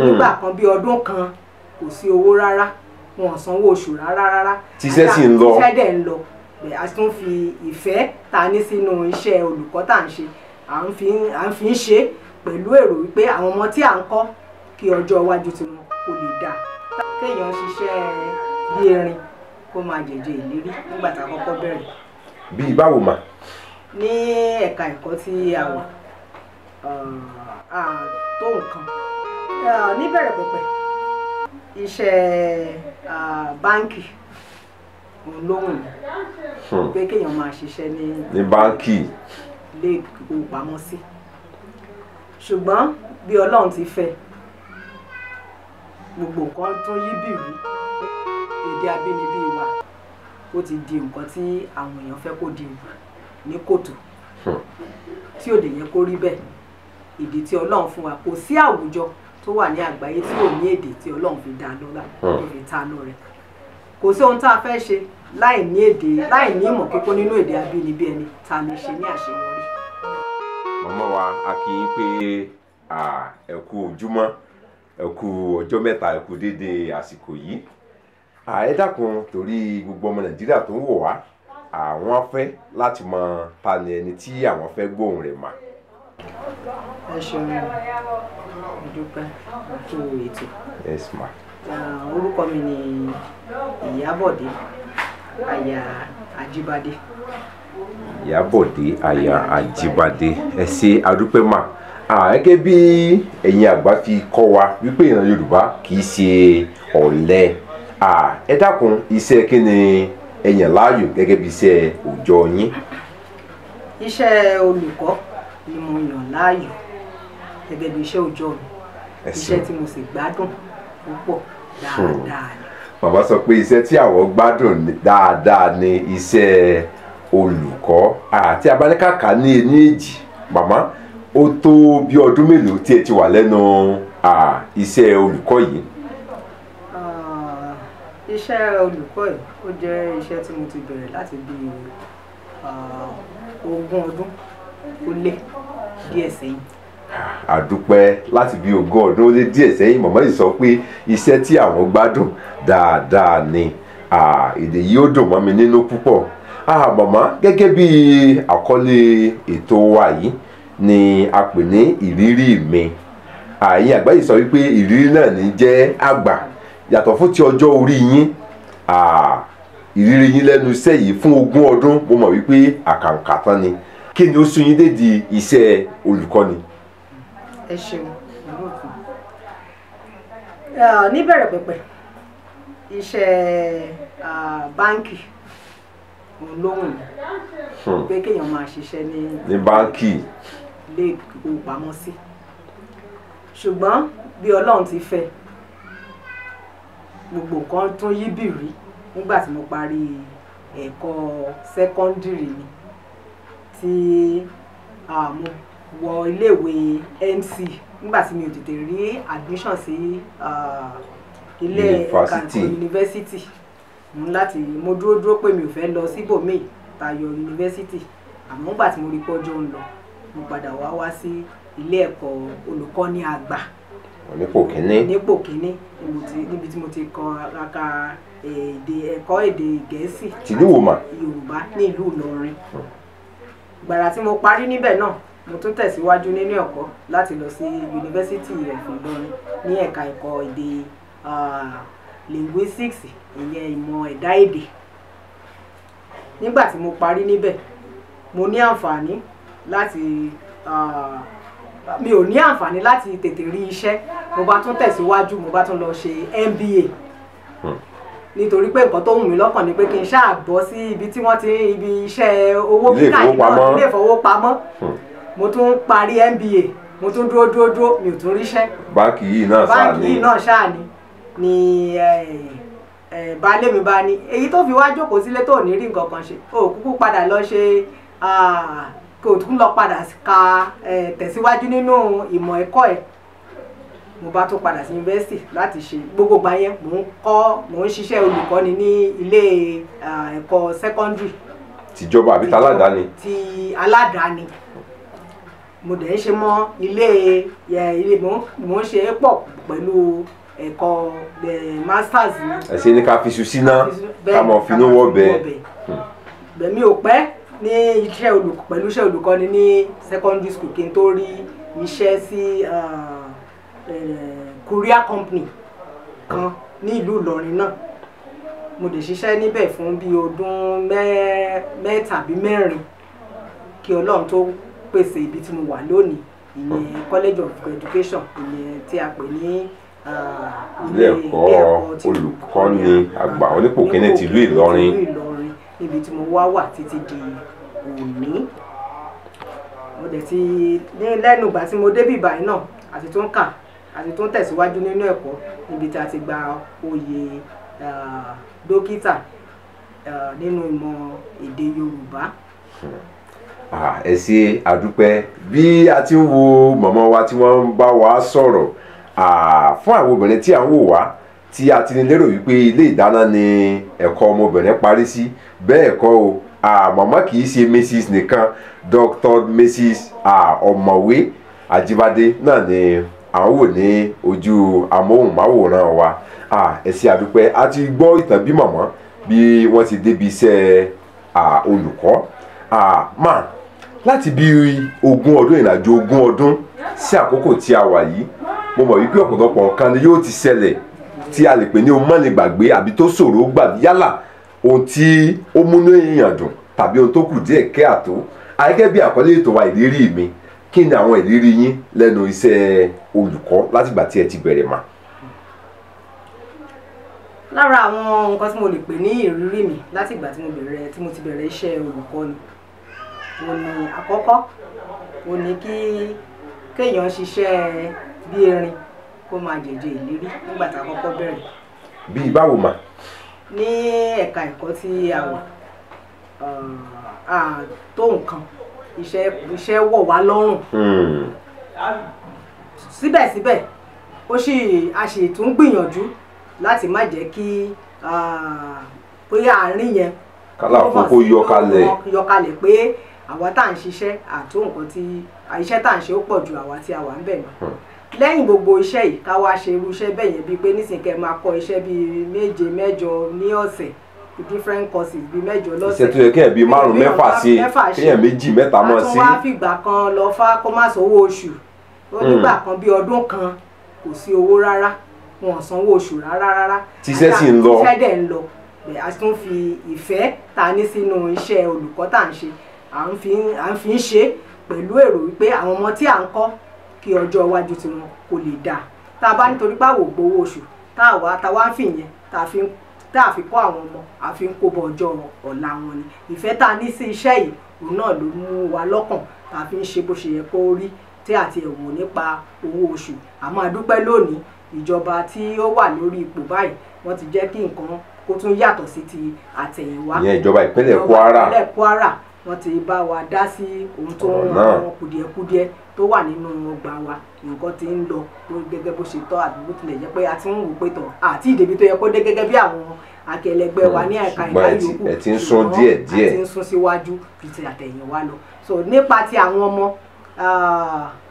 Nígbà kan, bí ọdún kan, kò sí owó rárá, wọn ò sanwó oṣù rárá rárá. Tíṣẹ́ sì ń lọ. Tíṣẹ́ dẹ̀ ń lọ. Bẹ́ẹ̀ a tún fi ìfẹ́ ta ní sínú iṣẹ́ olùkọ́ tá à ń ṣe, à ń fi ń ṣe pẹ̀lú èrò wípé àwọn ọmọ tí à ń kọ́, kí ọjọ́ iwájú tiwọn kó lè dáa. Kéèyàn ṣiṣẹ́ bí erin kó máa jẹ̀jẹ̀ ìlérí nígbà tá a kọ́kọ́ bẹ̀rẹ̀. Bíi báwo mà? Ní ẹ̀ka ẹ̀kọ́ tí a wà, a tó nǹkan. Níbẹ̀rẹ̀ pẹ̀pẹ̀, iṣẹ́ báńkì òun ló wù mí pé kéèyàn máa ṣiṣẹ́ ní ní báńkì, ilé ìfowópamọ́sí. Ṣùgbọ́n bí Ọlọ́run ti fẹ́, gbogbo nǹkan tún yí bìrí. Èdè abínibí wa, ó ti di nǹkan tí àwọn èèyàn fẹ́ kó di ìlú ní kòtò, tí ò dẹ̀ yẹ kó rí bẹ́ẹ̀. Èdè tí Ọlọ́run fún wa, kò sí àwùjọ tó wà ní àgbáyé tí ò ní èdè tí Ọlọ́run fi dá lọ́lá, tó fi ta lọ́rẹ. Kò sí ohun tá a fẹ́ ṣe láì ní èdè, láì ní ìmọ̀ kíkún nínú èdè abínibí ẹni tá a lè ṣe ní àṣeyọrí. Màmá wa, a kí yín pé ẹ kú ojúmọ́, ẹ kú ọjọ́ mẹ́ta, ẹ kú déédéé àsìkò yìí. Ẹ dákun, torí gbogbo ọmọ Nàìjíríà tó ń wò wá, àwọn fẹ́ láti mọ ta ni ẹni tí àwọn fẹ́ gbóhùn rẹ̀ mà. Ẹ ṣeun, mo dúpẹ́ kú ètò. Yes ma. Orúkọ mi ni Ìyábọ̀dé aya Ajíbádé. Ìyábọ̀dé aya Ajíbádé, ẹ ṣé, adúpẹ́ mà. Gẹ́gẹ́ bí ẹ̀yin àgbà fi kọ́ wa wípé ìran Yorùbá kì í ṣe ọ̀lẹ. Ẹ dákun, iṣẹ́ kí ni ẹ yàn láàyò gẹ́gẹ́ bí iṣẹ́ òòjọ́ yín? Iṣẹ́ olùkọ́ ni mo yàn láàyò gẹ́gẹ́ bí iṣẹ́ òòjọ́ mi. Ẹ iṣẹ́ ṣeun. Tí mo sì gbádùn púpọ̀ dáadáa ni. Bàbá sọ pé iṣẹ́ tí àwọn gbádùn dáadáa ni iṣẹ́ olùkọ́. Àti abáníkàkà ní ení èjì, màmá, ó tó bí ọdún mélòó tí ẹ ti wà lẹ́nu iṣẹ́ olùkọ́ yìí? Iṣẹ́ olùkọ́ yìí, ó jẹ́ iṣẹ́ tí mo ti bẹ̀rẹ̀ láti bí 20 ọdún ó lé díẹ̀ sẹ́yìn. Àdúpẹ́. Láti bí 20 ọdún ó lé díẹ̀ sẹ́yìn, màmá yìí sọ pé iṣẹ́ tí àwọn gbádùn dáadáa ni. Èdè yìí ó dùn mọ́ mi nínú púpọ̀. Màmá, gẹ́gẹ́ bí àkọlé ètò wa yìí ni a pè ní "Ìrírí mi". Àyìn àgbà yìí sọ wípé ìrírí náà ní jẹ́ àgbà. Yàtọ̀ fún ti ọjọ́ orí yín, ìrírí yín lẹ́nu iṣẹ́ yìí fún 20 ọdún, mo mọ̀ wípé àkàǹkà tán ni. Kí ni ó sún yín dédi iṣẹ́ olùkọ́ni? Ẹ ṣeun, olóòtú. Níbẹ̀rẹ̀ pẹ̀pẹ̀, iṣẹ́ báńkì òun ló wù mí pé kéèyàn máa ṣiṣẹ́ ní ní báńkì, ilé ìfowópamọ́sí. Ṣùgbọ́n bí Ọlọ́run ti fẹ́, gbogbo nǹkan tún yí bìrí nígbà tí mo parí ẹ̀kọ́ sẹ́kọ́ndìrì mi, tí mo wọ iléèwé NC, nígbà tí mi ò tètè rí admission sí ilé ẹ̀ka Yunifásítì. Ẹ̀kọ́ yunifásítì. Mo ní láti mo dúró dúró pé mi ò fẹ́ lọ síbòmíì tayọ yunifásítì. Àmọ́ nígbà tí mo rí pọ́jọ́ ń lọ, mo padà wá wá sí ilé ẹ̀kọ́ olùkọ́ni àgbà nípò kínní. Nípò kínní níbi tí mo ti kọ́ aka èdè, ẹ̀kọ́ èdè Gẹ̀ẹ́sì Tìlú wo mà? àti Yorùbá ní ìlú Ìlọrin. Gbàrà tí mo parí níbẹ̀ náà, mo tún tẹ̀síwájú nínú ẹ̀kọ́ láti lọ sí University of Ìlọrin ní ẹ̀ka ẹ̀kọ́ èdè linguistics, ìyẹn ìmọ̀ ẹ̀dá èdè. Nígbà tí mo parí níbẹ̀, mo ní àǹfààní láti mi ò ní àǹfààní láti tètè rí iṣẹ́. Mo bá tún tẹ̀síwájú, mo bá tún lọ ṣe MBA, nítorí pé nǹkan tó wù mí lọ́kàn ni pé kí n ṣáà bọ́ sí ibi tí wọ́n ti ibi iṣẹ́ owó Ilé kíkà yìí náà, ìfowópamọ́. Ilé ìfowópamọ́. Mo tún parí MBA, mo tún dúró dúró dúró, mi ò tún ríṣẹ́. Báńkì yìí náà sáà Báńkì ní. yìí náà ṣáà ni baálé mi bá ní èyí tó fi wá jókòó sílé tó ní rí nǹkan kan ṣe, ó kúkú padà lọ ṣe, kò tún lọ padà ka tẹ̀síwájú nínú ìmọ̀ ẹ̀kọ́ ẹ̀. Mo bá tún padà sí yunifásitì láti ṣe. Gbogbo ìgbà yẹn, mò ń kọ́, mò ń ṣiṣẹ́ olùkọ́ni ní ilé ẹ̀kọ́ secondary. Tìjọba àbí taládàáni? Ti aládàáni. Mo dẹ̀ ń ṣe mọ́ ilé ilé mò ń ṣe é pọ̀ pẹ̀lú ẹ̀kọ́ masters mi. Ẹ ṣe ní ká fi iṣu síná ká mọ̀ finú wọ́bẹ̀. Bẹ́ẹ̀ mi ò pẹ́ ní iṣẹ́ olùkọ́ pẹ̀lú iṣẹ́ olùkọ́ni ní secondary school kí n tó rí iṣẹ́ sí courier company kan ní ìlú Ìlọrin náà. Mo dẹ̀ ṣiṣẹ́ níbẹ̀ fún bí ọdún mẹ́ta àbí mẹ́rin kí Ọlọ́run tó pèsè ibi tí mo wà lónìí, ìyẹn College of Education, ìyẹn tí a pè ní ilé ẹ̀kọ́ olùkọ́ni àgbà onípò kínní tìlú Ìlọrin, níbi tí mo wá wà títí di òní. Mo dẹ̀ ti ní lẹ́nu ìgbà tí mo débì báyìí náà àti tó ń kà àti tó ń tẹ̀síwájú nínú ẹ̀kọ́ níbi tí a ti gba oyè dókítà nínú ìmọ̀ èdè Yorùbá. Ẹ ṣé àdúpẹ́. Bí a ti ń wo màmá wa tí wọ́n ń bá wa sọ̀rọ̀, fún àwọn obìnrin tí à ń wò wá tí a ti ní lérò wípé ilé ìdáná ni ẹ̀kọ́ ọmọbìnrin parí sí, bẹ́ẹ̀ kọ́ o. Màmá kì í ṣe Mrs nìkan, Dr. Mrs Ọ̀mọ̀wé Ajíbádé náà ni à ń wò ní ojú amóhùnmáwòrán wa. Ẹ ṣé àdúpẹ́. A ti gbọ́ ìtàn bí màmá bí wọ́n ti débi iṣẹ́ olùkọ́. Ma, láti bí 20 ọdún, ìrìnàjò 20 ọdún sí àkókò tí a wà yìí, mo mọ̀ wípé ọ̀pọ̀lọpọ̀ nǹkan ni yóò ti ṣẹlẹ̀ tí a lè pè ní o má lè gbàgbé àbí tó ṣòro gbàgbé, yálà ohun tí ó múnú èèyàn dùn tàbí ohun tó kù díẹ̀ káàtó. Gẹ́gẹ́ bí àkọlé ètò wa, ìrírí mi, kí ni àwọn ìrírí yín lẹ́nu iṣẹ́ olùkọ́ látìgbà tí ẹ ti bẹ̀rẹ̀ mà? Lára àwọn nǹkan tí mo lè pè ní ìrírí mi látìgbà tí mo ti bẹ̀rẹ̀ iṣẹ́ olùkọ́ ni, òun ni àkọ́kọ́, òun ni kí kéèyàn ṣiṣẹ́ bí erin kó máa jẹ̀jẹ̀ ìlérí nígbà tá a kọ́kọ́ bẹ̀rẹ̀. Bí báwo mà? Ní ẹ̀ka ẹ̀kọ́ tí a wà, tó nǹkan, iṣẹ́ wọ̀ wá lọ́rùn. Síbẹ̀síbẹ̀ a sì tún gbìyànjú láti má jẹ́ kí bóyá àárín yẹn kálàfó yọ kalẹ̀ pé àwa tá à ń ṣiṣẹ́ àtó nǹkan tí iṣẹ́ tá à ń ṣe ó pọ̀ ju àwa tí a wà ń bẹ̀ lọ. Lẹ́yìn gbogbo iṣẹ́ yìí ká wá ṣe irú iṣẹ́ bẹ́ẹ̀ yẹn, bíi pé nísìnyí kẹ́ máa kọ́ iṣẹ́ bíi 7 mẹ́jọ ní ọ̀sẹ̀, different courses bíi 8 lọ́sẹ̀. Iṣẹ́ tó yẹ kéèyàn bíi 5 mẹ́fà ṣe, kéèyàn 2 mẹ́ta mọ́ sí. A tún wá fìgbà kan lọ fá kó má sanwó oṣù. Ó nígbà kan bíi ọdún kan kò sí owó rárá, wọn ò sanwó oṣù rárá rárá. Tíṣẹ́ sì ń lọ. Tíṣẹ́ dẹ̀ ń lọ. A tún fi ìfẹ́ ta ní sínú iṣẹ́ olùkọ́ tá à ń ṣe, à ń fi ń ṣe pẹ̀lú èrò wípé àwọn ọmọ tí à ń kọ́ kí ọjọ́ iwájú tiwọn kò lè dáa. Tá a bá nítorí pé àwò gbowó oṣù, tá a wá ń fi yẹn, tá a fi kọ́ àwọn ọmọ, a fi ń kó bọ ọjọ́ ọ̀la wọn ni. Ìfẹ́ tá a ní sí iṣẹ́ yìí, òun náà ló mú wa lọ́kàn tá a fi ń ṣe bó ṣe yẹ kó rí, tí àti ẹ̀wò nípa owó oṣù. Àmọ́ a dúpẹ́ lónìí, ìjọba tí ó wà lórí ipò báyìí, wọ́n ti jẹ́ kí nǹkan kó tún yàtọ̀ sí ti àtẹ̀yìnwá. Ìyẹn ìjọba ìpínlẹ̀ Kwara. Ìpínlẹ̀ Kwara wọ́n ti bá wa dá sí ohun tó ń ràn àwọn kùdìẹ̀kudiẹ tó wà nínú ọgbà wa. Nǹkan ti ń lọ gẹ́gẹ́ bó ṣe tọ́ àti bó tilẹ̀ jẹ́ pé a ti ń wò pé tọ̀ àti ìdèbí tó yẹ kó dé gẹ́gẹ́ bí àwọn akẹlẹgbẹ́ wa ní ẹ̀ka ẹ̀ka yòókù, ẹ ti ń sún díẹ̀ díẹ̀, a ti ń sún síwájú ju ti àtẹ̀yìnwá lọ. So nípa ti àwọn ọmọ,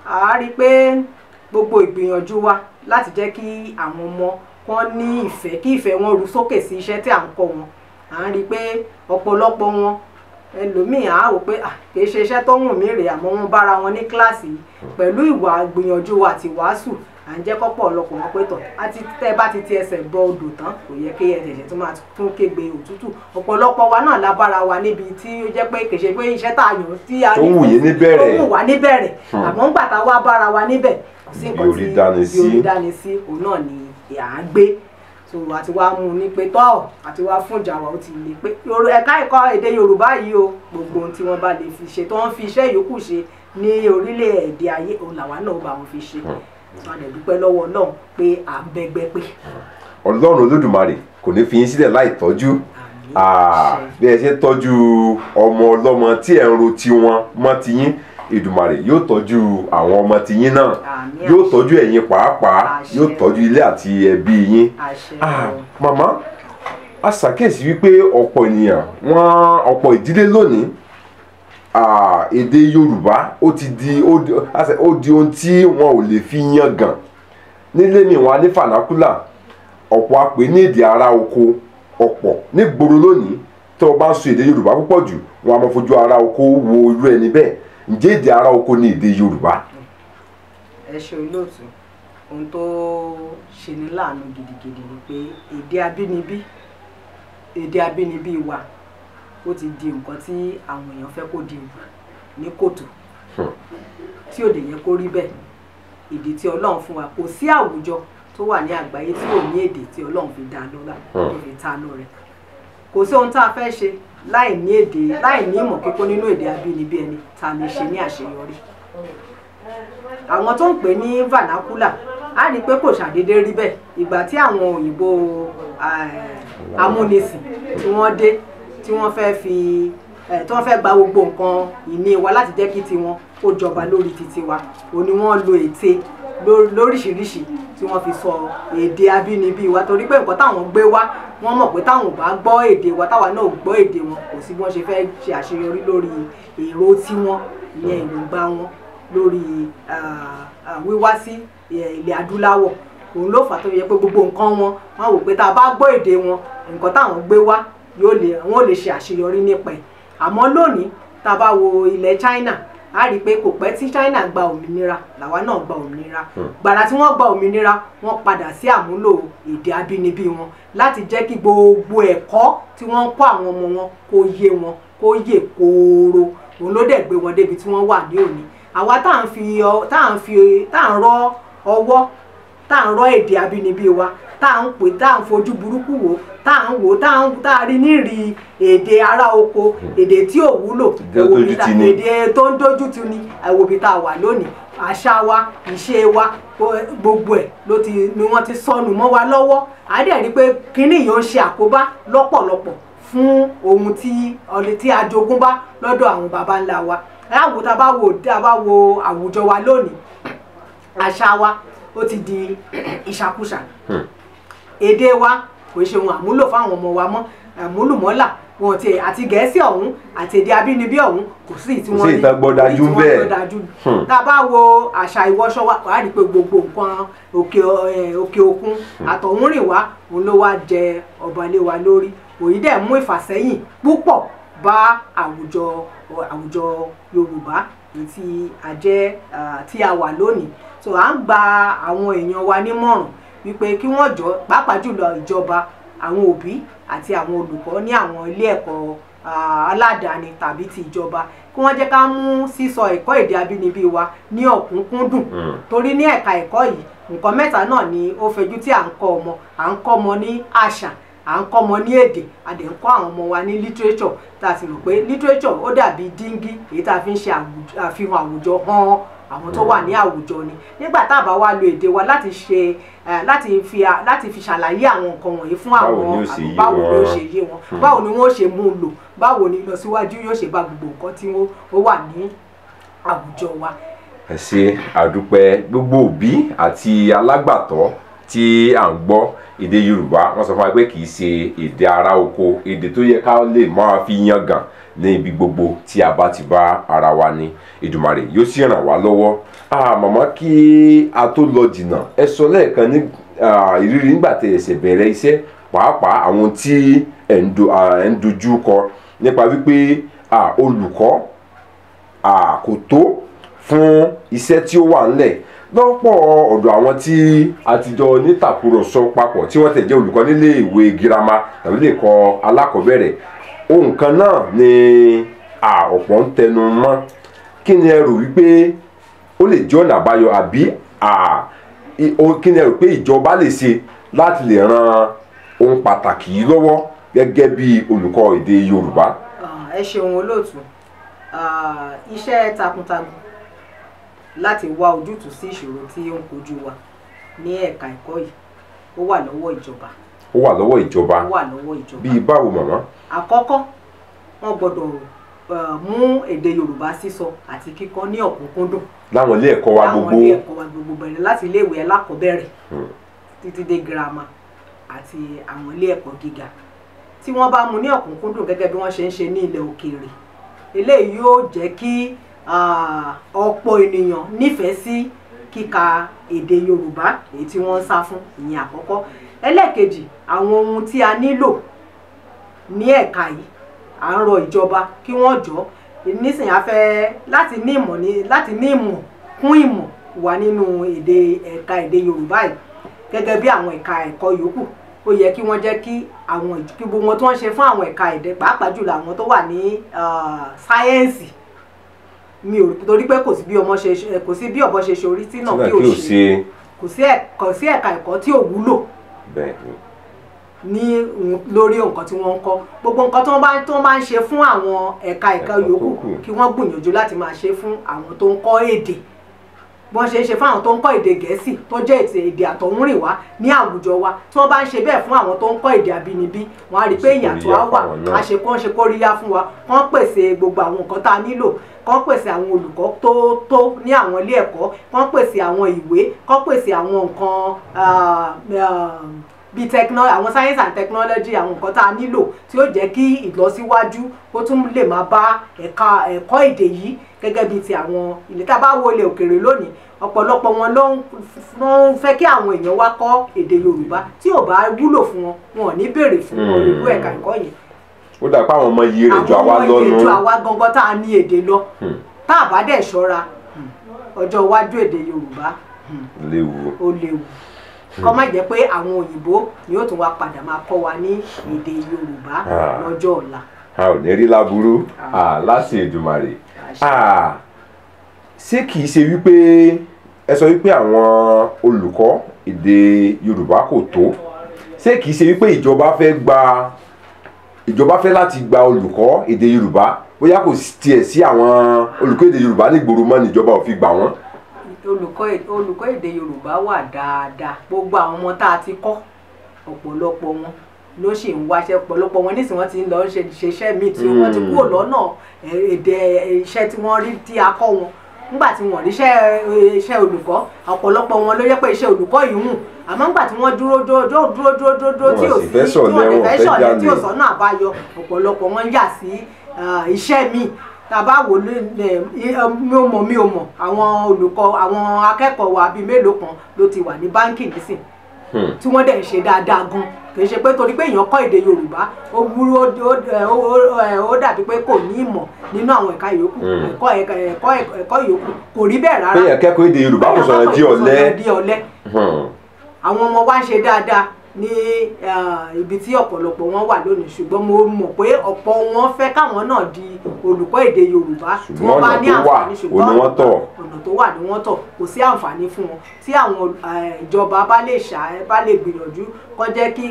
a rí pé gbogbo ìgbìyànjú wa láti jẹ́ kí àwọn ọmọ kan ní ìfẹ́, kí ìfẹ́ wọn ru sókè sí iṣẹ́ tí à ń kọ́ wọn. À ń rí pé ọ̀pọ̀lọpọ̀ wọn, ẹlòmíì á wò pé kì í ṣe iṣẹ́ tó wù mí rèé, àmọ́ wọ́n bára wọn ní kíláàsì pẹ̀lú ìwà gbìyànjú wa àti wàásù. À ń jẹ́ kọ́pọ̀ ọ̀lọpọ̀ wọn pé tọ̀ àti tẹ́ bá ti ti ẹsẹ̀ bọ odò tán, kò yẹ kí ẹsẹ̀ tó máa tún kégbe òtútù. Ọ̀pọ̀lọpọ̀ wa náà la bára wa níbi tí ó jẹ́ pé kì í ṣe pé iṣẹ́ tá a yàn tí a tó wù yín níbẹ̀rẹ̀, tó wù wá níbẹ̀rẹ̀, àmọ́ ńgbà tá a wá bára wa níbẹ̀, kò sí nǹkan tí orí dání sí, òun náà ni à ń gbé. So àti wá mú un ní pé tọ́ àti wá fún ìjà wa ó ti le pé ẹ̀ka ẹ̀kọ́ èdè Yorùbá yìí o, gbogbo ohun tí wọ́n bá lè fi ṣe tó ń fi iṣẹ́ yòókù ṣe ní orílẹ̀-èdè ayé, òun làwa náà bá wọn fi ṣe. So a lè dúpẹ́ lọ́wọ́ Ọlọ́run pé à ń bẹ́gbẹ́ pé. Ọlọ́run Olódùmarè kò ní fi yín sílẹ̀ láì tọ́jú. Bí ẹ ṣe tọ́jú ọmọ ọlọ́mọ tí ẹ̀ ń ro tiwọn mọ́ tiyín, Èdùmàrè yóò tọ́jú àwọn ọmọ tiyín náà, yóò tọ́jú ẹ̀yin pàápàá, yóò tọ́jú ilé àti ẹbí yín. Màmá, a ṣàkíyèsí wípé ọ̀pọ̀ ènìyàn, wọ́n ọ̀pọ̀ ìdílé lónìí Èdè Yorùbá ó ti di ó di ohun tí wọn ò lè fi yangàn nílé mi, wọn á ní fànákúlà, ọ̀pọ̀ á pè ní èdè ará oko. Ọ̀pọ̀ nígboro lónìí tí wọ́n bá ń sọ èdè Yorùbá púpọ̀ jù, wọn á máa fojú ará oko wo irú ẹni bẹ́ẹ̀. Ǹjẹ́ èdè ará oko ni èdè Yorùbá? Ẹ ṣe olóòtú, ohun tó ṣe ní láàánú gidigidi ni pé èdè abínibí wa ó ti di nǹkan tí àwọn èèyàn fẹ́ kó di ní kòtò, tí ò dẹ̀ yẹ kó rí bẹ́ẹ̀. Èdè tí Ọlọ́run fún wa, kò sí àwùjọ tó wà ní àgbáyé tí ò ní èdè tí Ọlọ́run fi dá lọ́lá, tó fi ta lọ́rẹ. Kò sí ohun tá a fẹ́ ṣe láì ní èdè, láì ní ìmọ̀ kíkún nínú èdè abínibí ẹni tá a lè ṣe ní àṣeyọrí. Àwọn tó ń pè ní vernacular á rí i pé kò ṣàdédé rí bẹ́ẹ̀. Ìgbà tí àwọn òyìnbó amúnisìn tí wọ́n dé, tí wọ́n fẹ́ fi tí wọ́n fẹ́ gba gbogbo nǹkan ìní wa láti jẹ́ kí tiwọn kó jọba lórí titi wa, òní wọ́n lo ète lóríṣiríṣi tí wọ́n fi sọ èdè abínibí wa, torí pé nǹkan táwọn gbé wá, wọ́n mọ̀ pé táwọn ò bá gbọ́ èdè wa, táwa náà ò gbọ́ èdè wọn, kò sí bí wọ́n ṣe fẹ́ ṣe àṣeyọrí lórí èrò tiwọn, ìyẹn èròǹgbà wọn lórí wíwá sí ilẹ̀ adúláwọ̀. Òun ló fà tó yẹ pé gbogbo nǹkan wọn, wọ́n wò pé tá a bá gbọ́ èdè wọn, nǹkan táwọn gbé wá wọ́n lè ṣe àṣeyọrí nípa ẹ̀. Àmọ́ lónìí tá a bá wo ilẹ̀ China, a rí i pé kò pẹ́ tí China gba òmìnira, làwa náà gba òmìnira. Gbàrà tí wọ́n gba òmìnira, wọ́n padà sí àmúlò èdè abínibí wọn láti jẹ́ kí gbogbo ẹ̀kọ́ tí wọ́n ń kọ́ àwọn ọmọ wọn kó yé wọn, kó yè kooro. Òun ló dẹ̀ gbé wọn débi tí wọ́n wà ní òní. Àwa tá à ń rọ ọwọ́, tá à ń rọ èdè abínibí wa, tá à ń pè, tá à ń fojú burúkú wò, tá à ń wò, tá a rí nírì èdè ará oko, èdè tí ò wúlò, èdè tó ń dójú tì ní, ẹ̀wòbí tá a wà lónìí. Àṣà wa, ìṣe wa, gbogbo ẹ̀ ló ti ni wọ́n ti sọnù mọ́ wa lọ́wọ́. A dẹ̀ rí pé kínní yìí ó ń ṣe àkóbá lọ́pọ̀lọpọ̀ fún ohun tí a jogún bá lọ́dọ̀ àwọn baba ńlá wa. Láwo tá a bá wo àwùjọ wa lónìí, àṣà wa ó ti di ìṣàkúṣà. Èdè wa kò ṣe ohun àmúlò fáwọn ọmọ wa mọ́, àmúlùmọ́là wọn ti àti Gẹ̀ẹ́sì ọ̀hún àti èdè abínibí ọ̀hún kò sí tí wọ́n ní gbọ́ dájú. Tá a bá wo àṣà ìwọṣọ wa, wàá rí i pé gbogbo nǹkan òkè òkun àtọ̀húnrìnwá òun ló wá jẹ ọba lé wa lórí. Òyí dẹ̀ mú ìfàsẹ́yìn púpọ̀ bá àwùjọ Yorùbá tí a jẹ́ tí a wà lónìí. So à ń gba àwọn èèyàn wa nímọ̀ràn wípé kí wọ́n jọ, pàápàá jùlọ ìjọba, àwọn òbí àti àwọn olùkọ́ ní àwọn ilé ẹ̀kọ́ aládàáni tàbí ti ìjọba, kí wọ́n jẹ́ ká mú sísọ ẹ̀kọ́ èdè abínibí wa ní ọ̀kúnkúndùn. Torí ní ẹ̀ka ẹ̀kọ́ yìí, nǹkan mẹ́ta náà ni ó fẹjú tí à ń kọ́ ọmọ. À ń kọ́ ọmọ ní àṣà, à ń kọ́ ọmọ ní èdè, a dẹ̀ ń kọ́ àwọn ọmọ wa ní literature. Tá a sì rò pé literature ó dàbí díngí èyí tá a fi ń ṣe àfihàn àwùjọ hàn àwọn tó wà ní àwùjọ ni. Nígbà tá a bá wá lo èdè wa láti ṣe láti fi ṣàlàyé àwọn nǹkan wọ̀nyí fún àwọn, báwo ni ó ṣe yé wọn, báwo ni wọ́n ṣe mú un lò, báwo ni ìlọsíwájú yóò ṣe bá gbogbo nǹkan tí ó wà ní àwùjọ wa. Ẹ ṣé àdúpẹ́ gbogbo òbí àti alágbàtọ́ tí à ń gbọ́ èdè Yorùbá. Wọ́n sọ fún wa pé kì í ṣe èdè ará oko, èdè tó yẹ ká lè máa fi yangàn ní ibi gbogbo tí a bá ti bá ara wa ní. Èdùmàrè yóò sì ràn wá lọ́wọ́. Màmá, kí a tó lọ jìnnà, ẹ sọ lẹ́ẹ̀kan ní ìrírí nígbà tí ẹ ṣẹ̀ bẹ̀rẹ̀ iṣẹ́, pàápàá àwọn tí ẹ̀ ń dojú kọ nípa wípé olùkọ́ kò tó fún iṣẹ́ tí ó wà ńlẹ̀ lọ́pọ̀ ọ̀dọ̀ àwọn tí àtijọ́ nítàkùrọ̀sọ papọ̀ tí wọ́n tẹ̀ jẹ́ olùkọ́ nílé ìwé girama tàbí lè kọ́ alákọ̀ọ́bẹ̀rẹ̀. Ohun kan náà ni ọ̀pọ̀ ń tẹnu mọ́. Kí ni ẹ rò wípé ó lè jẹ́ ọ̀nà àbáyọ, àbí kí ni ẹ rò pé ìjọba lè ṣe láti lè ran ohun pàtàkì yìí lọ́wọ́ gẹ́gẹ́ bí olùkọ́ èdè Yorùbá? Ẹ ṣeun olóòtú. Iṣẹ́ takuntakun láti wá ojútùú sí ìṣòro tí ó ń kojú wa ní ẹ̀ka ẹ̀kọ́ yìí ó wà lọ́wọ́ ìjọba. Ó wà lọ́wọ́ ìjọba. Ó wà lọ́wọ́ ìjọba. Bíi báwo màmá? Àkọ́kọ́, wọ́n gbọ́dọ̀ mú èdè Yorùbá sísọ àti kíkọ́ ní ọ̀kúnkúndùn. Láwọn ilé ẹ̀kọ́ wa gbogbo. Láwọn ilé ẹ̀kọ́ wa gbogbo, bẹ̀rẹ̀ láti ilé ìwé alákọ̀ọ́bẹ̀rẹ̀ títí dé girama àti àwọn ilé ẹ̀kọ́ gíga. Tí wọ́n bá mú ní ọ̀kúnkúndùn gẹ́gẹ́ bí wọ́n ṣe ń ṣe ní ilẹ̀ òkèèrè, Eléyìí yóò jẹ́ kí ọ̀pọ̀ ènìyàn nífẹ̀ẹ́ sí kíka èdè Yorùbá èyí tí wọ́n ń sá fún. Ìyẹn àkọ́kọ́. Ẹlẹ́ẹ̀kejì, àwọn ohun tí a nílò ní ẹ̀ka yìí, à ń rọ ìjọba kí wọ́n jọ nísìnyí a fẹ́ láti ní ìmọ̀ láti ní ìmọ̀ kún ìmọ̀ wà nínú èdè ẹ̀ka èdè Yorùbá yìí gẹ́gẹ́ bí àwọn ẹ̀ka ẹ̀kọ́ yòókù. Ó yẹ kí wọ́n jẹ́ kí àwọn kí gbogbo wọn tó ń ṣe fún àwọn ẹ̀ka èdè, pàápàá jùlọ àwọn tó wà ní sáyẹ́ǹsì. Mi ò torí pé kò sí bí ọmọ ṣe kò sí bí ọ̀bọ ṣe ṣorí tí náà kí ò ṣe kò sí ẹ̀ka ẹ̀kọ́ tí ò wúlò ní lórí nǹkan tí wọ́n ń kọ́. Gbogbo nǹkan tí wọ́n bá ń ṣe fún àwọn ẹ̀ka ẹ̀kọ́ yòókù kí wọ́n gbìyànjú láti máa ṣe fún àwọn tó ń kọ́ èdè. Bí wọ́n ṣe ń ṣe fún àwọn tó ń kọ́ èdè Gẹ̀ẹ́sì tó jẹ́ èdè àtọ̀húnrìnwá ní àwùjọ wa, tí wọ́n bá ń ṣe bẹ́ẹ̀ fún àwọn tó ń kọ́ èdè àbínibí, wọ́n á rí i pé ìyàtọ̀ á wà. Á ṣe kó ń ṣe kóríyá fún wa, kán pèsè gbogbo àwọn nǹkan tá a nílò, kán pèsè àwọn olùkọ́ tó tó ní àwọn ilé ẹ̀kọ́, kán pèsè àwọn ìwé, kán pèsè àwọn nǹkan bíi àwọn science and technology, àwọn nǹkan tá a nílò tí ó jẹ́ kí ìlọsíwájú ó tún lè máa bá ẹ̀ka ẹ̀kọ́ èdè yìí gẹ́gẹ́ bíi ti àwọn ilé. Tá a bá wo ilẹ̀ òkèèrè lónìí, ọ̀pọ̀lọpọ̀ wọn ló ń fẹ́ kí àwọn èèyàn wá kọ́ èdè Yorùbá. Tí ò bá wúlò fún wọn, wọn ò ní béèrè fún irú ẹ̀ka ẹ̀kọ́ yẹn. Ó dà pé àwọn ọmọ yìí rẹ̀ ju àwa lọ́nu. Àwọn ọmọ yìí ju àwa gangan tá a ní èdè lọ. Tá a bá dẹ̀ ṣọ́ra, ọjọ́ iwájú èdè Yorùbá léwu. Ó léwu. Kó má jẹ́ pé àwọn òyìnbó ni ó tún wá padà máa kọ́ wa ní èdè Yorùbá lọ́jọ́ ọ̀la. A ò ní rí láburú láti Èdùmàrè. Ṣé kìí ṣe wípé ẹ sọ wípé àwọn olùkọ́ èdè Yorùbá kò tó? Ṣé kìí ṣe wípé ìjọba fẹ́ láti gba olùkọ́ èdè Yorùbá, bóyá kò tiẹ̀ sí àwọn olùkọ́ èdè Yorùbá nígboro mọ́ níjọba ò fi gbà wọ́n? Olùkọ́ èdè Yorùbá wà dáadáa. Gbogbo àwọn ọmọ tá a ti kọ́, ọ̀pọ̀lọpọ̀ wọn ló sì ń wáṣẹ́. Ọ̀pọ̀lọpọ̀ wọn nísìnyí wọ́n ti ń lọ ṣiṣẹ́ míì tí wọ́n ti kúrò lọ́nà èdè iṣẹ́ tí wọ́n rí tí a kọ́ wọn. Nígbà tí wọ́n ríṣẹ́ iṣẹ́ olùkọ́, ọ̀pọ̀lọpọ̀ wọn ló yẹ pé iṣẹ́ olùkọ́ yìí hùn. Àmọ́ nígbà tí wọ́n dúró dúró dúró dúró dúró tí ò sí tí wọ́n fẹ́ ṣọ̀lẹ tí ò sọ́nà àbáyọ, ọ̀pọ̀lọpọ̀ wọn yà sí iṣẹ́ míì. Tá a bá wò mi ò mọ̀ àwọn olùkọ́, àwọn akẹ́kọ̀ọ́ wa bíi mélòó kan ló ti wà ní báńkì nísìn tí wọ́n dẹ̀ ń ṣe dáadáa gan. Kì í ṣe pé torí pé èèyàn kọ́ èdè Yorùbá ó wúrú ó dàbí pé kò ní ìmọ̀ nínú àwọn ẹ̀ka yòókù, ẹ̀kọ́ yòókù kò rí bẹ́ẹ̀ rárá. Péyàn kẹ́kọ̀ọ́ èdè Yorùbá kò sọ̀rọ̀ di ọ̀lẹ. Àwọn ọmọ wa ń ṣe dáadáa ní ibi tí ọ̀pọ̀lọpọ̀ wọn wà lónìí, ṣùgbọ́n mo mọ̀ pé ọ̀pọ̀ wọn fẹ́ káwọn náà di olùkọ́ èdè Yorùbá tí wọ́n bá ní àǹfààní, ṣùgbọ́n ọ̀nà tó wà ní wọ́n tọ̀, kò sí àǹfààní fún wọn. Tí àwọn ìjọba bá lè bá lè gbìyànjú kán jẹ́ kí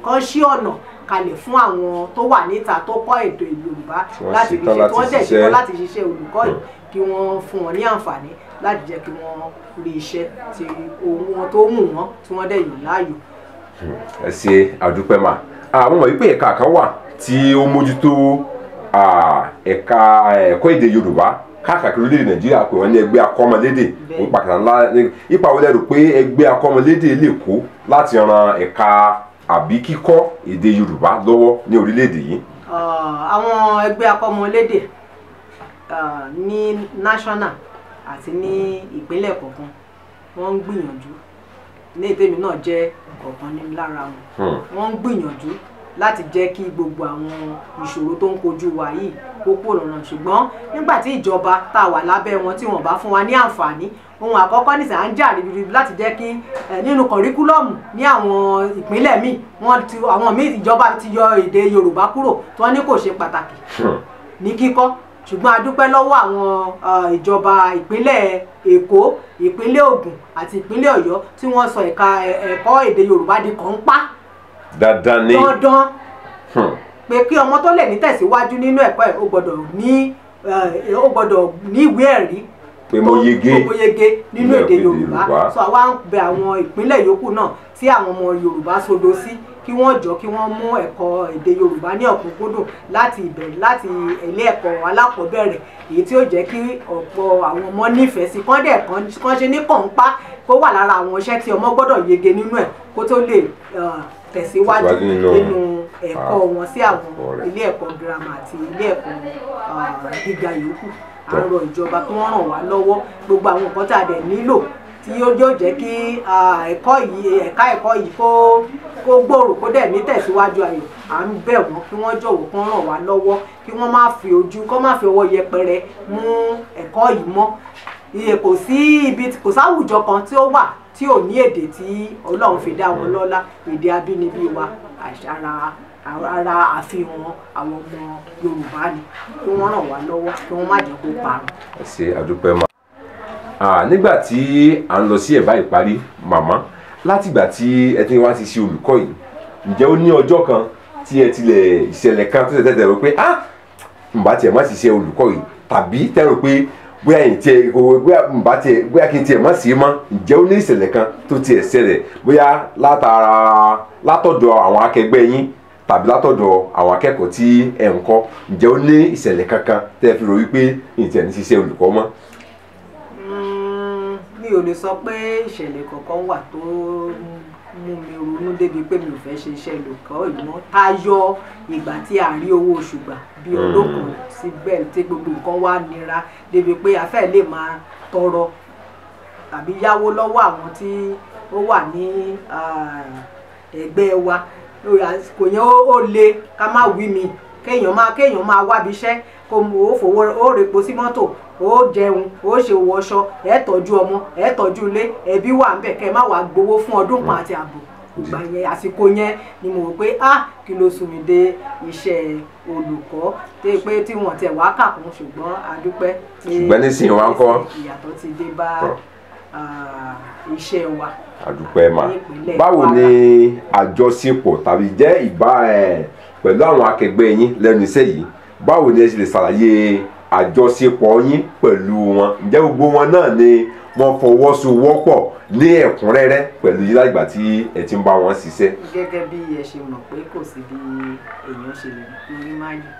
kán ṣí ọ̀nà kalẹ̀ fún àwọn tó wà níta tó kọ́ èdè Yorùbá láti fi ṣe, tí wọ́n dẹ̀ ṣetán láti ṣiṣẹ́ olùkọ́ yìí, kí wọ́n fún wọn ní àǹfààní láti jẹ́ kí wọ́n rí iṣẹ́ tí ohun tó wù wọ́n tí wọ́n dẹ̀ yàn láàyò. Ẹ ṣe àdúpẹ́ mà. Àwọn mọ̀ wípé ẹ̀ka kan wà tí ó mójútó ẹ̀ka ẹ̀kọ́ èdè Yorùbá káàkiri orílẹ̀-èdè Nàìjíríà, pé wọ́n ní ẹgbẹ́ akọ́mọlédè. Òun pàtàkì ńlá. Ipa wo lẹ rò pé ẹgbẹ́ akọ́mọlédè lè kó láti ran ẹ̀ka àbí kíkọ́ èdè Yorùbá lọ́wọ́ ní orílẹ̀-èdè yìí? Àwọn ẹgbẹ́ akọ́mọlédè ní national àti ní ìpínlẹ̀ kọ̀ọ̀kan wọ́n ń gbìyànjú. Ní ètèmi náà jẹ́ ọ̀kan ní lára wọn. Wọ́n ń gbìyànjú láti jẹ́ kí gbogbo àwọn ìṣòro tó ń kojú wa yìí kó kúrò lọ́nà. Ṣùgbọ́n nígbà tí ìjọba tá a wà lábẹ́ wọn tí wọ́n bá fún wa ní àǹfààní, ohun àkọ́kọ́ nísìnyí à ń jà ribiribi láti jẹ́ kí nínú kọ̀ríkúlọ̀mù ní àwọn ìpínlẹ̀ míì, wọ́n ti àwọn míì ìjọba ti yọ èdè Yorùbá kúrò tí wọ́n ní kò ṣe pàtàkì ní kíkọ́. Ṣùgbọ́n a dúpẹ́ lọ́wọ́ àwọn ìjọba ìpínlẹ̀ Èkó, ìpínlẹ̀ Ògùn àti ìpínlẹ̀ Ọ̀yọ́ tí wọ́n sọ ẹ̀ka ẹ̀kọ́ èdè Yorùbá di kànńpá. Dandan ni. Dandan pé kí ọmọ tó lè ní tẹ̀síwájú nínú ẹ̀kọ́ ẹ̀ ó gbọ́dọ̀ ní ìwé ẹ̀rí pé mo yege nínú èdè Yorùbá. So àwa ń bẹ àwọn ìpínlẹ̀ yòókù náà tí àwọn ọmọ Yorùbá sodo sí kí wọ́n jọ kí wọ́n mú ẹ̀kọ́ èdè Yorùbá ní ọ̀kúnkúndùn láti ìbẹ̀rẹ̀ láti ilé ẹ̀kọ́ alákọ̀ọ́bẹ̀rẹ̀, èyí tí ó jẹ́ kí ọ̀pọ̀ àwọn ọmọ nífẹ̀ẹ́ sí kán dẹ̀ kán ṣe ní kànńpá kó wà lára àwọn iṣẹ́ tí ọmọ gbọ́dọ̀ yege nínú ẹ̀ kó tó lè tẹ̀síwájú nínú ẹ̀kọ́ wọn sí àwọn ilé ẹ̀kọ́ girama àti ilé ẹ̀kọ́ gíga yòókù. À ń rọ ìjọba kí wọ́n ràn wá lọ́wọ́ gbogbo àwọn nǹkan tá a dẹ̀ nílò tí yóò jẹ́ kí ẹ̀kọ́ yìí, ẹ̀ka ẹ̀kọ́ yìí kó gbòòrò, kó dẹ̀ ní tẹ̀síwájú ayọ̀. À ń bẹ̀ wọ́n kí wọ́n jọ̀wọ́ kí wọ́n ràn wá lọ́wọ́, kí wọ́n má fi ojú, kó má fi ọwọ́ yẹpẹrẹ mú ẹ̀kọ́ yìí mọ́. Iye kò sí ibi, kò sáwùjọ kan tí ó wà tí ò ní èdè tí Ọlọ́run fi dá wọn lọ́lá. Èdè abínibí wa ara àfihàn àwọn ọmọ Yorùbá ni, kí wọ́n ràn wá lọ́wọ́, kí wọ́n má jẹ́ kó parun. Ẹ ṣé, àdúpẹ́ mà. Nígbà tí à ń lọ sí ẹ̀bá ìparí, màmá, látìgbà tí ẹ ti wá ti ṣe olùkọ́ yìí, ǹjẹ́ ó ní ọjọ́ kan tí ẹ tilẹ̀ ìṣẹ̀lẹ̀ kan tó tẹ̀tẹ̀ rò pé ah, ǹbá tiẹ̀ má ṣiṣẹ́ olùkọ́ yìí, tàbí tẹ́rò pé bóyá ǹ bóyá ǹbá tiẹ̀ bóyá kí n tiẹ̀ má sí mọ́, ǹjẹ́ ó ní ìṣẹ̀lẹ̀ kan tó tiẹ̀ ṣẹlẹ̀ bóyá látara látọ̀dọ̀ àwọn akẹgbẹ́ yín tàbí látọ̀dọ̀ àwọn akẹ́kọ̀ọ́ tí ẹ̀ ń kọ́, ǹjẹ́ ó ní ìṣẹ̀lẹ̀ kankan tẹ́ ẹ fi rò wípé ǹ tiẹ̀ ní ṣiṣẹ́ olùkọ́ mọ́? Mi ò lè sọ pé ìṣẹ̀lẹ̀ kankan wà tó mú mi ronú débi pé mi ò fẹ́ ṣe iṣẹ́ olùkọ́ ìmọ̀, tayọ ìgbà tí a rí owó oṣù gbà bí ọdún kan síbẹ̀ tí gbogbo nǹkan wá nira débi pé a fẹ́ lè máa tọrọ tàbí yáwó lọ́wọ́ àwọn tí ó wà ní ẹgbẹ́ wa. Kò yẹn ó le ká má wí mi, kéèyàn máa wábi iṣẹ́, kó o fowó ó repo sí mọ́tò, ó jẹun, ó ṣe wọṣọ, ẹ tọ́jú ọmọ, ẹ tọ́jú ilé, ẹbí wà ńbẹ̀, kẹ́ má wàá gbowó fún ọdún kan àti ààbọ̀. Ìgbà yẹn, àsìkò yẹn ni mo rò pé ah, kí ló sún mi dé iṣẹ́ olùkọ́ tẹ́ pé tí wọ́n tẹ̀ wá kà kún, ṣùgbọ́n a dúpẹ́ pé ṣùgbọ́n nísìnyí wá ń kọ́ ìyàtọ̀ ti dé bá iṣẹ́ wa. A dúpẹ́ mà. Báwo ni àjọṣepọ̀ tàbí jẹ́ ìbá pẹ̀lú àwọn akẹgbẹ́ yín lẹ́nu iṣẹ́ yìí, báwo ni ẹ ṣe lè ṣàlàyé àjọṣepọ̀ yín pẹ̀lú wọn? Ǹjẹ́ gbogbo wọn náà ni wọ́n fọwọ́sowọ́pọ̀ ní ẹ̀kúnrẹ́rẹ́ pẹ̀lú yín lágbà tí ẹ ti ń bá wọn ṣiṣẹ́? Gẹ́gẹ́ bí ẹ ṣe mọ̀ pé kò sí bí èèyàn ṣe lè rí máa yìí,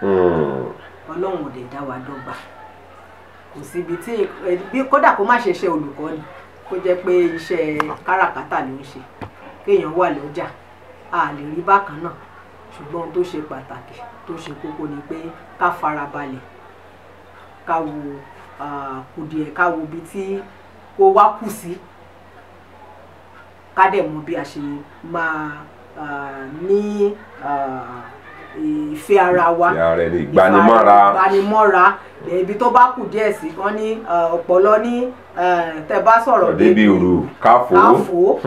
Ọlọ́run ò dẹ̀ dá wa dọ́gba. Kò síbi tí kódà kó má ṣe iṣẹ́ olùkọ́ ni, kó jẹ́ pé iṣẹ́ káràkátà ló ń ṣe, kéèyàn wà lọ́jà, a lè rí bákan náà. Ṣùgbọ́n ohun tó ṣe pàtàkì tó ṣe kókó ni pé ká farabalẹ̀, ká wo kùdìẹ̀, ká wo ibi tí kó wá kù sí, ká dẹ̀ mọ̀ bí a ṣe máa ní ìfẹ́ ara wa, ìgbanimọ́ra. Ibi tó bá kù díẹ̀ sí, wọ́n ní ọ̀pọ̀lọ́ ní tẹ́ bá sọ̀rọ̀ débi òru káfó.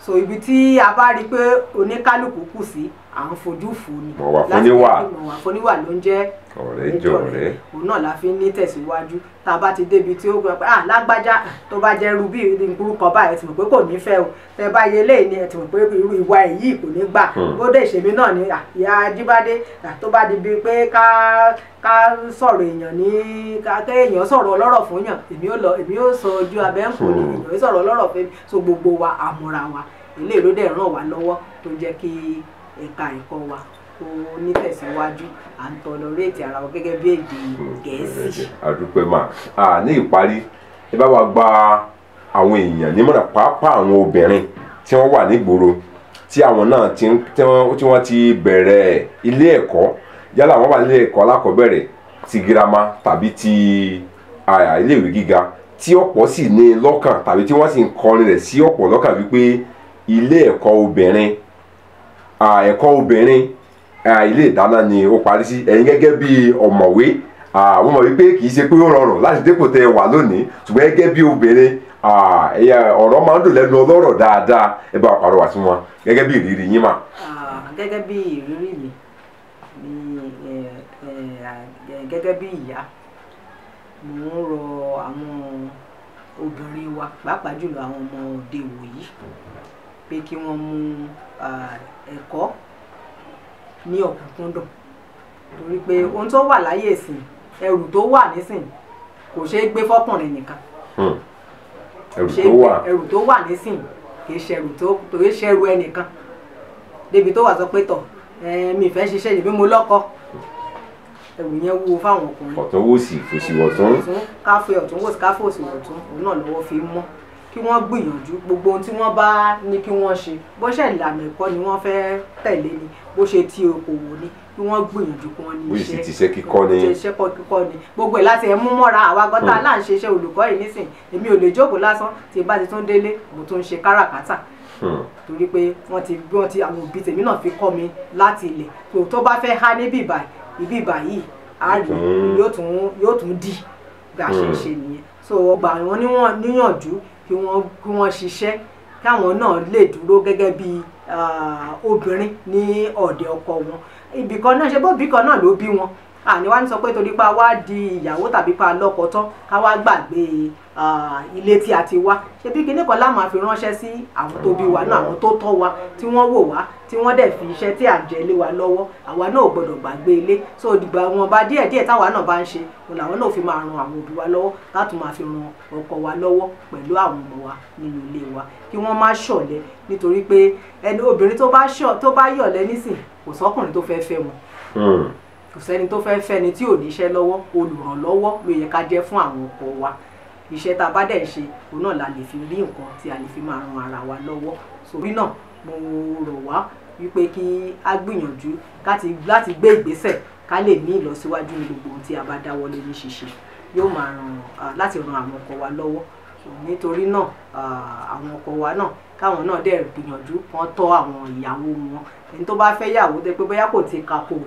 So ibi tí a bá rí i pé oníkálukú kù sí, à ń fojú fò ni. Mọ̀wà fúnníwà. Mọ̀wà fúnníwà ló ń jẹ́ ọ̀rẹ́ jọ̀rẹ́. Òun náà la fi ń ní tẹ̀síwájú. Tá a bá ti débi tí ó gbọ́ pé ah, lágbájá tó bá jẹ́ irú bí orúkọ báyìí, ẹ ti mọ̀ pé kò ní fẹ́ o. Tẹ bá yẹ eléyìí ni ẹ ti mọ̀ pé irú ìwà èyí kò ní gbà. Bó dé ìṣèmí náà ni ìyá Ajíbádé, tó bá di bíi pé ká sọ̀rọ̀ èèyàn ní kéèyàn sọ̀rọ̀ ọlọ́rọ̀ fún yàn, èmi ó sọ ojú abẹ́ ń kò ní èèyàn sọ̀rọ̀ ọlọ́rọ̀ fún mi. So gbogbo wa àmúra wa, eléyìí ló dẹ̀ ràn wá lọ́wọ́ tó jẹ́ kí ẹ̀ka ẹ̀kọ́ wa kó nítẹ̀síwájú. À ń tọlọréètì ara wa gẹ́gẹ́ bí èdè Gẹ̀ẹ́sì. A dúpẹ́ mà. Ní ìparí, ẹ bá wa gba àwọn èèyàn nímọ̀ràn, pàápàá àwọn obìnrin tí wọ́n wà nígboro, tí àwọn náà tí wọ́n ti bẹ̀rẹ̀ ilé ẹ̀kọ́, yálà wọ́n wà nílé ẹ̀kọ́ alákọ̀ọ́bẹ̀rẹ̀, ti girama tàbí ti iléèwé gíga, tí ọ̀pọ̀ sì ní lọ́kàn tàbí tí wọ́n sì ń kọrin rẹ̀ sí ọ̀pọ̀ lọ́kàn wípé ilé ẹ̀kọ́ obìnrin, ẹ̀kọ́ obìnrin ilé ìdáná ni ó parí sí. Ẹ̀yin gẹ́gẹ́ bí ọ̀mọ̀wé, àwọn mọ̀ wípé kì í ṣe pé ó rọrùn láti dépò tẹ́ ẹ wà lónìí, ṣùgbọ́n gẹ́gẹ́ bí obìnrin, ọ̀rọ̀ máa ń dùn lẹ́nu ọlọ́rọ̀ dáadáa. Ẹ bá pàrọwà sí wọn gẹ́gẹ́ bí ìrírí yín mà. Gẹ́gẹ́ bí ìrírí mi gẹ́gẹ́ bí ìyá, mò ń rọ àwọn obìnrin wa, pàápàá jùlọ àwọn ọmọ òde ìwòyí, pé kí wọ́n mú ẹ̀kọ́ ní ọ̀kúnkúndùn, torí pé ohun tó wà láyé ìsìn, ẹrù tó wà nísìn kò ṣeé gbé fọ́kùnrin nìkan. Ẹrù tó wà nísìn kì í ṣe ẹrù tó kì í ṣe ẹrù ẹnìkan, débi tó wà sọ pé tọ̀ mi fẹ́ ṣiṣẹ́ yìí bí mo lọ́kọ, ẹrù yẹn wúwo fáwọn ọkùnrin. Ọ̀tún wò sí fòsì wọ̀tún. Káfí ọ̀tún wò sí káfí òsì wọ̀tún, òun náà lọ́wọ́ fi mọ́. Kí wọ́n gbìyànjú gbogbo ohun tí wọ́n bá ní kí wọ́n ṣe, bó ṣe ìlànà ẹ̀kọ́ ni wọ́n fẹ́ tẹ̀lé ni, bó ṣe ti okòwò ni, kí wọ́n gbìyànjú kí wọ́n ní iṣẹ́, bó ṣe ti iṣẹ́ kíkọ́ ni, iṣẹ́ kíkọ́ ni, gbogbo ẹ̀ láti ẹ̀ mú mọ́ra. Àwa gọ́tà là ń ṣe iṣẹ́ olùkọ́ yìí nísìn, èmi ò lè jókòó lásán, tí n bá ti tún délé mo tún ń ṣe káràkátà, torí pé wọ́n ti àwọn òbí tèmi náà fi kọ́ mi láti ilẹ̀. Tó bá fẹ́ há níbí ìbàyìí á rí yóò tún dì bí a ṣe ń ṣe nìyẹn. So ọgbà wọn níyànjú kí wọ́n ṣiṣẹ́, káwọn náà lè dúró gẹ́gẹ́ bí obìnrin ní ọ̀dẹ̀ ọkọ wọn. Ibì kan náà ṣe bóbí kan náà ló bí wọn, àní wá ní sọ pé torí pa wá di ìyàwó tàbí pa lọ́kọ tán ká wá gbàgbé ilé tí a ti wá. Ṣe bí kinní kan lá máa fi ránṣẹ́ sí àwọn tó bí wa náà, àwọn tó tọ́ wa, tí wọ́n wò wá, tí wọ́n dẹ̀ fi iṣẹ́ tí à ń jẹ lé wa lọ́wọ́, àwa náà ò gbọ́dọ̀ gbàgbé ilé. So ìgbà wọn bá díẹ̀ díẹ̀ táwa náà bá ń ṣe, òun làwọn náà fi máa ran àwọn òbí wa lọ́wọ́, láti máa fi ran ọkọ wa lọ́wọ́ pẹ̀lú àwọn ọmọ wa nínú ilé wa. Kí wọ́n má ṣọ̀lẹ, nítorí pé ẹni obìnrin tó bá yọ̀lẹ nísìn, kò sọ́kùnrin tó fẹ́ fẹ́ wọn, kò sẹ́ni tó fẹ́ fẹ́ ni tí ò níṣẹ́ lọ́wọ́. Olùrànlọ́wọ́ ló yẹ ká jẹ́ fún àwọn ọkọ wa. Iṣẹ́ tá a bá dẹ̀ ń ṣe, òun náà la lè fi rí nǹkan tí a lè fi máa ran ara wa lọ́wọ́. Sórí náà mo rọ̀ wá wípé kí a gbìyànjú láti gbé ìgbésẹ̀ ká lè ní ìlọsíwájú ní gbogbo ohun tí a bá dáwọ́lé ní ṣíṣe, yóò máa ràn láti ran àwọn ọkọ wa lọ́wọ́. Nítorí náà àwọn ọkọ wa náà káwọn náà dẹ̀ gbìyànjú kán tọ́ àwọn ìyàwó wọn. Ẹni tó bá fẹ́ yàwó tẹ́ pé bóyá kò ti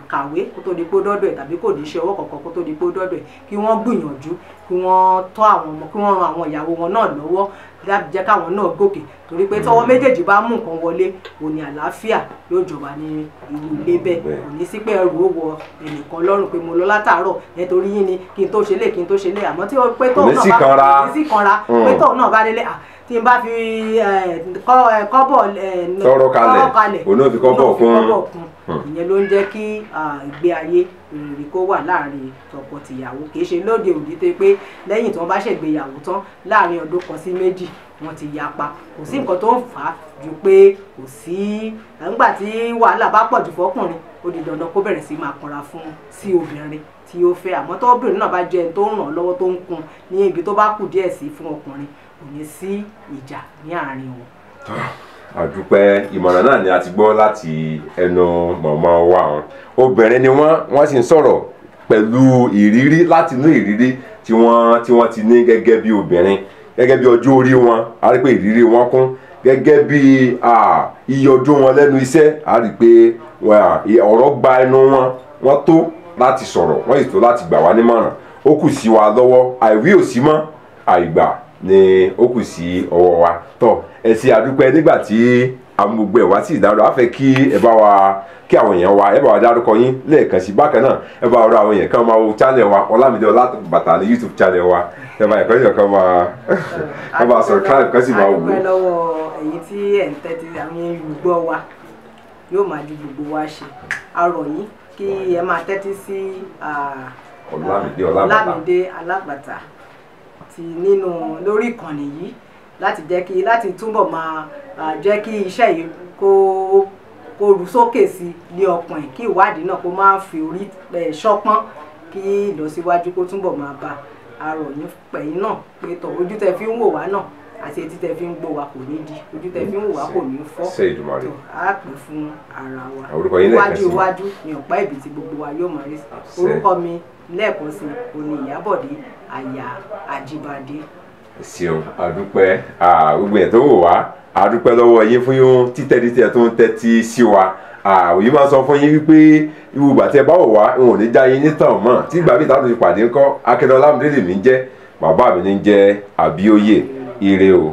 kàwé kó tó di pé ó dọ́dọ̀ ẹ̀, tàbí kò ní ṣe ọwọ́ kankan kó tó di pé ó dọ́dọ̀ ẹ̀, kí wọ́n gbìyànjú kí wọ́n tọ́ àwọn ọmọ, kí wọ́n ran àwọn ìyàwó wọn náà lọ́wọ́ láti jẹ́ káwọn náà gòkè, torí pé tọ́wọ́ méjèèjì bá mú nǹkan wọlé, òun ni àlàáfíà yóò jọba ní irú ilé bẹ́ẹ̀. Kò ní sí pé ẹrù ó wọ ẹnìkan lọ́rùn pé mo lọ látàárọ̀ nítorí yín ni kí n tó ṣe lé, kí n tó ṣe lé. Àmọ́ tí ó pé tóun náà bá sí kanra, pé tóun náà bá délé, tí n bá fi kọ́bọ̀ tọrọ kalẹ̀, òun náà fi kọ́bọ̀ kún. Ìyẹn ló ń jẹ́ kí ìgbé ayé rere kó wà láàrin tọkọ-tìyàwó. Kì í ṣe lóde òní tó pé lẹ́yìn tí wọ́n bá ṣègbéyàwó tán láàrin ọdún kan sí méjì wọ́n ti yapa. Kò sí nǹkan tó ń fà á ju pé kò sí nígbà tí wàhálà bá pọ̀ jù fọ́kùnrin, ó di dandan kó bẹ̀rẹ̀ sí máa kanra fún sí obìnrin tí ó fẹ́. Àmọ́ tọ́bìnrin náà bá jẹ́ ẹni tó ń ràn lọ́wọ́, tó ń kún ní ibi tó bá kù díẹ̀ sí fún ọkùnrin, kò ní sí ìjà ní àárín wọn. Àdúpẹ́. Ìmọ̀ràn náà ni a ti gbọ́ láti ẹnu mọ̀mọ́ wa. Hàn obìnrin ni wọ́n sì ń sọ̀rọ̀ pẹ̀lú ìrírí, láti inú ìrírí tí wọ́n ti ní gẹ́gẹ́ bí obìnrin, gẹ́gẹ́ bí ọjọ́ orí wọn, a rí pé ìrírí wọn kún, gẹ́gẹ́ bí iye ọdún wọn lẹ́nu iṣẹ́, a rí pé ọ̀rọ̀ gba ẹnu wọn, wọ́n tó láti sọ̀rọ̀, wọ́n sì tó láti gbà wá nímọ̀ràn. Ó kù sí wa lọ́wọ́, àìwí ò sí mọ́, àìgbà ni ó kù sí ọwọ́ wa. Tọ́ ẹ ṣé àdúpẹ́. Nígbà tí àwọn gbogbo ẹ̀ wá sí ìdárò, a fẹ́ kí ẹ bá wa kí àwọn èèyàn wa, ẹ bá wa dárúkọ yín lẹ́ẹ̀kan sí. Bákan náà ẹ bá wa rọ àwọn èèyàn kan máa wo channel wa, Ọlámídé Ọlábàtà ní YouTube channel wa. Ẹ bá ẹ̀kọ́ yàn kan máa subscribe kan sì máa wò. Àdúpẹ́ lọ́wọ́ ẹ̀yin tí ẹ̀ ń tẹ́tí, àwọn olùgbọ́ wa yóò máa ju gbogbo wa ṣe. A rọ̀ yín kí ẹ máa tẹ́tí sí Ọlámídé Ọlábàtà ti nínú lórí ìkànnì yìí, láti jẹ́ kí láti túbọ̀ máa jẹ́ kí iṣẹ́ yìí kó rú sókè sí ní ọkàn ẹ̀, kí ìwádìí náà kó má fi orí ṣọpọ́n, kí ìlọsíwájú kó túbọ̀ máa bá. A rọ̀ yín pẹ̀yìn náà pé tọ̀ ojú tẹ fi ń wò wá náà àti etí tẹ fi ń gbọ́ wa kò ní di, ojú tẹ fi ń wò wá kò ní fọ́. Tó a pè fún ara wa iwájú iwájú ni ọ̀pá ìbí tí gbogbo wa yóò máa rí. Orúkọ mi lẹ́ẹ̀kan sí òní Ìyábọ̀dé Aya Ajíbádé. Ṣeun, àdúpẹ́. Gbogbo ẹ̀ tó wò wá, àdúpẹ́ lọ́wọ́ yín fún títẹ́tí tí ẹ tó ń tẹ́tí sí wa. Òyìn máa sọ fún yín wípé irú ìgbà tí ẹ bá wò wá, n ò ní já yín nítàn mọ́. Tí ìgbà bíi táwọn ti pàdé ńkọ́, Akíndọ́lá Ọlámídé lèmi ń jẹ́, bàbá mi ní jẹ́ Àbíòye. Ire o.